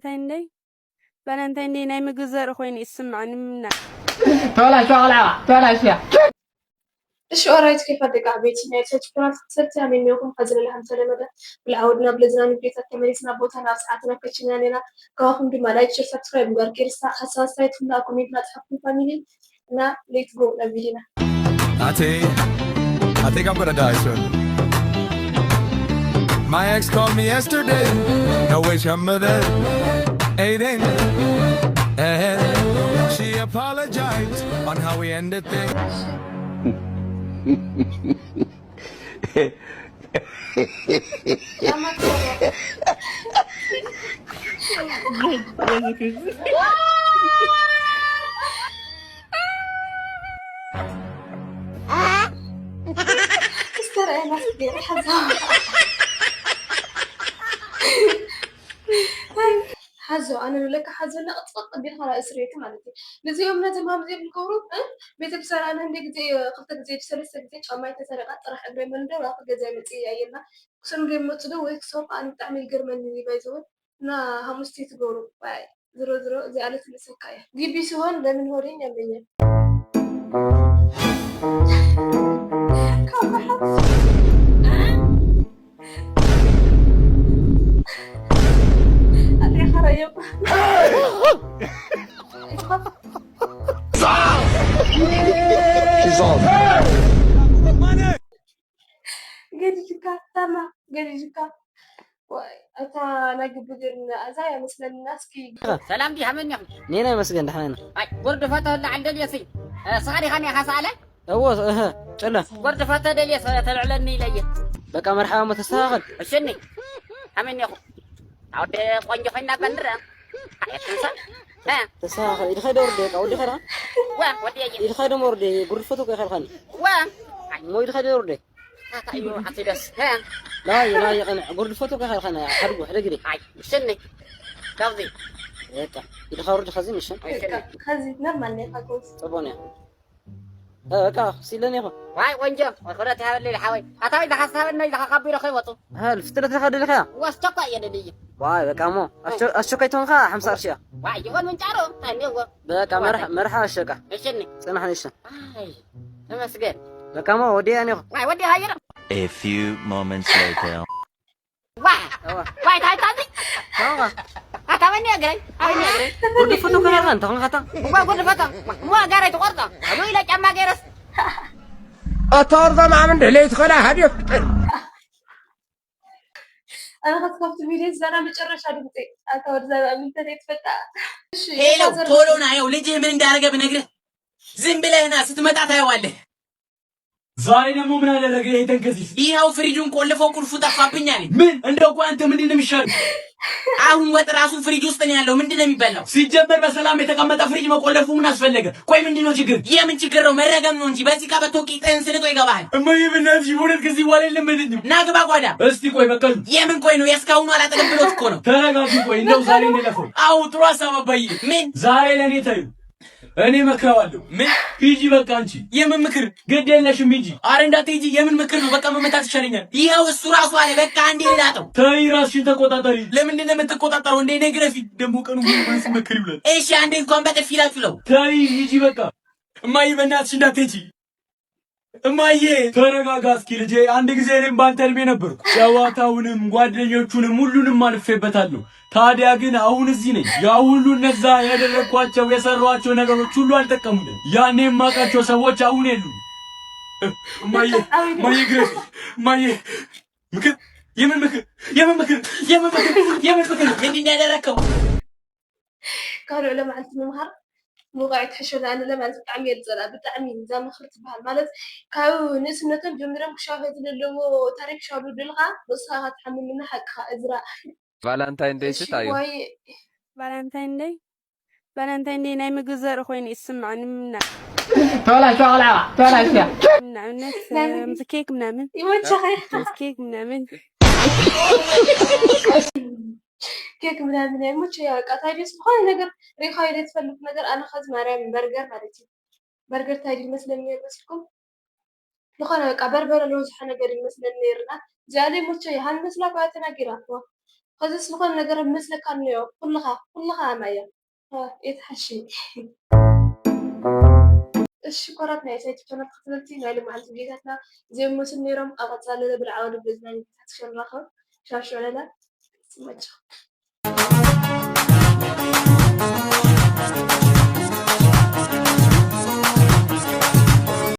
ባላንታይን ደይ ባላንታይን ደይ ናይ ምግቢ ዘርኢ ኮይኑ ይስምዓኒ ምና ተበላሽዋ ቆልዓ ተበላሽዋ። እሺ ኦራይት፣ ኬፍ ኣደጋ ቤቲ ናይ ሰጅ ኩናት ክትሰብቲ ሃሜን ኔውኩም ከዚ ለለ ከም ተለመደ ብልዓወድና ብለዝና ንግዴታት ተመሊስና ቦታ ናብ ሰዓትና ከችና ኔና። ካዋኹም ድማ ላይክ ሸር ሳብስክራይብ ምግባር ኬርሳ ሓሳብ ኣስተያየት ኩላ ኮሜንት ናጽሓፍኩም ፋሚሊ እና ሌት ጎ ናብ ቪዲዮና። I think, I think I'm gonna die soon. My ex called me yesterday. No way, I'm mother. Aiden. And she apologized on how we ended things. ስተረአና ስጌር ሓዛ ሓዞ ኣነ ንብለካ ሓዞ እና ቅጥቅጥ ቢልካ እስር ቤት ማለት እዩ። ነዚኦም ነዚ ማምዚ ዝገብሩ ቤተክርስትያን ኣነ እንደ ግዜ ክልተ ግዜ ሰለስተ ግዜ ጫማ የተሰረቀ ጥራሕ እግረ መንደር ኣብ ገዛ መጽእ ያየና ክሰምዶ ይመጽዶ ወይ ክሰብ ኣነ ብጣዕሚ ይገርመኒ ባይዘወ እና ሓሙስቲ ትገብሩ ባይ ዝሮ ዝሮ እዚኣ ለትልሰካ እያ ግቢ ሲሆን ለምን ሆደኝ ያመኛል ካብ ሓፍ ኣዴኻ ረየብ ገዲድካ ታማ ገዲድካ ዋይ፣ እታ ናይ ግቢ ግን ኣዛ እያ መስለኒ። እና እስኪ ሰላም ዲ ሃመን ያኹ ኔና ይመስገን ደሓና ኢና። ኣይ ጉርድ ፈቶ ላዕል ደልየሲ ሳሪ ሃን ያኻ ሰኣለ እዎ እህ ጨለ ጉርድ ፈቶ ደልየስ ተልዕለኒ ኢለየ በቃ መርሓባ ሞ ተስተኻኸል። እሽኒ ሃመን ያኹ ኣውደ ቆንጆ ኮይና ቀንድረ ኣየትንሳ ተስተኻኸል ኢድኻ ደውርደ በቃ ወዲ ኸራ ዋ ወዲየ ኢድኻ ደሞ ወርደ ጉርድ ፈቶ ከይኸልኻኒ ዋ ሞ ኢድኻ ደውርደ ታታ እዩ ዓትደስ ላየ ላየ ቀንዕ ጉርድ ፈቶ ከይኸልኻኒ ሓድጉ ሕደ ግደ ኣይ እሽኒ ካብዚ በቃ ኢድኻ ወርድ ኸዚ ምሽን እሽኒ ከዚ ነርማል ናይ ካጎስ ጽቡቅ ነው። በቃ ሲለን ይኹን ዋይ ቆንጆ ወይ ክብረት ይሃበለይ ሓወይ ኣታዊ ዝሓሳበና ኢልካ ካብ ቢሮ ከይወፁ ሀል ፍጥረት ኢኻ ደለኻ ወስቸኳ እየ ደልየ ዋይ በቃ ሞ ኣሸካይ ትኾንካ ሓምሳ ቅርሺ እያ ዋይ ይኾን ምንጫሮ ታኔዎ በቃ መርሓ መርሓ ኣሸቃ እሽኒ ጽናሕ ንሽን ኣይ ተመስገን በቃ ሞ ወዲያ ኔኹ ዋይ ወዲ ሃየረ A few moments later. ዋ ዋይ ታይ ታዚ ኣታወኒ እግረይ ኣወኒ እግረይ ወዲ ፍቱ ከረኻ እንተ ኾንካታ ዋ ጉድ ፈታ ዋ ጋረይ ትቆርጣ ኣበይ ኢለ ጫማ ገይረስ ኣታ ወርዛ ማዕምን ድሕለይ ትኸዳ ሃድዮ ፍጥን ኣነ ከስከፍቲ ቪዲዮ ዘና መጨረሻ ድምፂ ኣታ ወርዛ ማዕምን ተዘይ ትፈጣ ሄሎ ቶሎ ና፣ ያው ልጅህ ምን እንዳደረገ ብነግርህ ዝም ብለህ ና፣ ስትመጣ ታየዋለህ። ዛሬ ደግሞ ምን አደረገ ይሄ ተንከሲስ? ይኸው ፍሪጁን ቆልፎ ቁልፉ ጠፋብኝ አለኝ። ምን እንደው ቆይ አንተ ምንድን ነው የሚሻል? አሁን ወጥ ራሱ ፍሪጅ ውስጥ ነው ያለው። ምንድን ነው የሚበላው? ሲጀመር በሰላም የተቀመጠ ፍሪጅ መቆለፉ ምን አስፈለገ? ቆይ ምንድን ነው ችግር? የምን ችግር ነው? መረገም ነው እንጂ በዚህ ቀበቶ ቂጥህን ስልጦ ይገባሃል። እማዬ በእናትሽ በእውነት ከዚህ በኋላ የለመደኝም። ና ግባ ጓዳ። እስቲ ቆይ በቃ የምን ቆይ ነው? የእስካሁኑ አላጠገብሎት እኮ ነው። ተረጋጊ ቆይ እንደው ዛሬ እንለፈው። አዎ ጥሩ ሀሳብ አባዬ። ምን ዛሬ ለእኔ ታዩ እኔ መክረዋለሁ። ምን ሂጂ በቃ አንቺ የምን ምክር? ግድ የለሽም ሂጂ። አረ እንዳትሄጂ። የምን ምክር ነው? በቃ መመታት ይሻለኛል። ይኸው እሱ ራሱ አለ። በቃ አንዴ ልላጠው። ተይ ራስሽን ተቆጣጠሪ። ለምንድን ነው የምትቆጣጠረው እንዴ? ነግረፊ። ደግሞ ቀኑ ሙሉ ምን ስመክር ይውላል። እሺ አንዴ እንኳን በጥፊ ላጥለው። ተይ ሂጂ በቃ። እማዬ በእናትሽ እንዳትሄጂ። እማዬ ተረጋጋ እስኪ ልጄ። አንድ ጊዜ እኔም ባንተ እድሜ ነበርኩ። ጨዋታውንም ጓደኞቹንም ሁሉንም አልፌበታለሁ። ታዲያ ግን አሁን እዚህ ነኝ። ያ ሁሉ እነዛ ያደረግኳቸው የሰሯቸው ነገሮች ሁሉ አልጠቀሙኝም። ያኔ የማውቃቸው ሰዎች አሁን የሉም። እማዬ እማዬ ግረፊ እማዬ ምክር የምን ምክር የምን ምክር የምን ምክር የምን ምክር ምንድን ያደረግከው? ካብ ልዕሎ መዓልቲ ምምሃር ምውቃዕ ይትሕሸና ኣነ ለማለት ብጣዕሚ እየ ዝፀልኣ ብጣዕሚ እዛ ምክሪ ትበሃል ማለት ካብ ንእስነቶም ጀሚሮም ክሻፈ ዝለለዎ ታሪክ ሻሉ ድልካ ንስኻ ትሓምምና ሓቅኻ እዝራ ቫላንታይን ደይ ስት ኣዩ ወይ ቫላንታይን ደይ ቫላንታይን ደይ ናይ ምግቢ ዘርኢ ኮይኑ ይስምዓኒ ምና ተበላሽዋ ቆልዓ ተበላሽዋ። ንኣብነት ምስ ኬክ ምናምን ይመቸኸ ምስ ኬክ ምናምን ኬክ ምናምን ኣይመቸያ በቃ ታዲስ ዝኾነ ነገር ሪኻዮ ዘይትፈልጥ ነገር ኣነ ከዚ ማርያም በርገር ማለት እዩ በርገር ታይ ድዩ መስለኒ ነይሩ መሲልኩም ዝኾነ በቃ በርበረ ዝበዝሖ ነገር ይመስለኒ ነይርና እዚኣ ዘይመቸያ ሃን መስላ ከዓ ተናጊራ እኮ ከዚስ ዝኾነ ነገር መስለካ እንዮ። ኩልኻ፣ ኩልኻ ኣና እያ። እ፣ የትሓሺ። እሺ፣ ክቡራት ናይ ሳይት ቻናል ተኸታተልቲ፣ ናይ ሎማዓንቲ ቪዲዮታትና እዚኦም መስሉ ነይሮም። ኣብ ቀጻሊ ብልዓዊ ብዝናይ ቪዲዮታት ክንራኸብ። ሻው ሻው ለና። ይመችኹም።